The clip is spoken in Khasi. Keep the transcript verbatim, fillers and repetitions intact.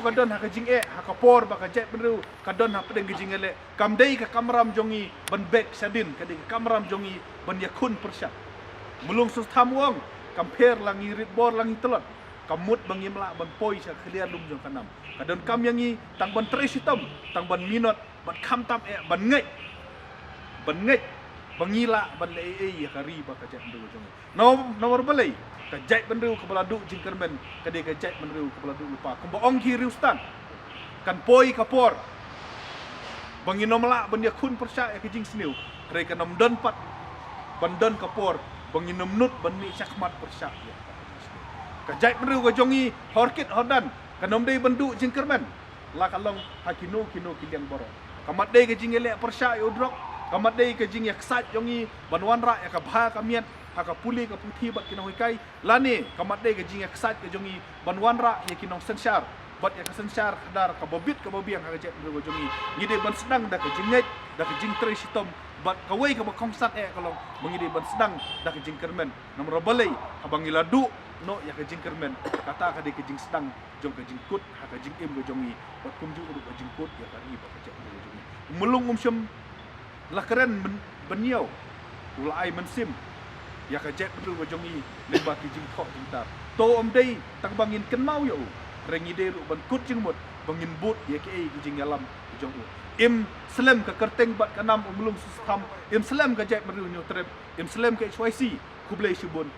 ka don ha ka jingeh, ha ka por ba ka jaitbynriew ka don hapdeng ka jingïaleh. Kam dei ka kamram jong ngi ban bek shadien, ka dei ka kamram jong ngi ban ïakhun pyrshah. Mulung Sutha Muong, kam pher la ngi rit bor la ngi tlot. Kam mut ba ngim lah ban poi sha khlieh lum jong ka nam. Ka donkam ïa ngi tang ban trei shitom, tang ban minot, bad khamtam eh ban ngeit, ban ngeit ba ngi lah ban leh ei ei ïa ka ri bad ka jaitbynriew jong ngi. Namar balei? Ka jaitbynriew kaba la duh jingkyrmen ka dei ka jaitbynriew kaba la duh lypa. Kumba ong ki riewstad, kan poi ka por ba ngin ym lah ban ïakhun pyrshah ïa ka jingsniew, hynrei kan ym don pat ban don ka por ba ngin ym nud ban mih shakhmat pyrshah ïa ka jingsniew. Ka jaitbynriew ka jong ngi, hor kit hor dan, kan ym dei ban duh jingkyrmen la ka long ha kino kino ki liang baroh. Ka mat dei ka jingïaleh pyrshah ïa u drok, ka mat dei ka jingïaksaid jong ngi ban wanrah ïa ka bha ka miat ha ka pule ka puthi bad ki nonghikai, lane ka mat dei ka jingïaksaid ka jong ngi ban wanrah ïa ki nongsynshar bad ïa ka synshar khadar kaba bit kaba biang ha ka jaitbynriew ka jong ngi. Ngi dei ban sdang da ka jingngeit, da ka jingtrei shitom, bad kawei kaba kongsan eh ka long ba ngi dei ban sdang da ka jingkyrmen. Namar balei? Haba ngi la duh noh ïa ka jingkyrmen, kata ka dei ka jingsdang jong ka jingkut ha ka jingim ka jong ngi, bad kumjuh ruh ka jingkut ïa ka ri bad ka jaitbynriew ka jong ngi. U Mulung um shym la kren ban, ban ïaw, u la ai mynsiem ïa ka jaitbynriew ka jong ngi lyngba ki jingthoh jingtar. To ym dei tang ba ngin kynmaw ïa u, hynrei ngi dei ruh ban kut jingmut ba ngin bud ïa kiei ki jingïalam ki jong u. Im slem ka kyrteng bad ka nam u Mulung Sutha, im slem ka jaitbynriew Hynñiewtrep, im slem ka H Y C. Khublei shibun.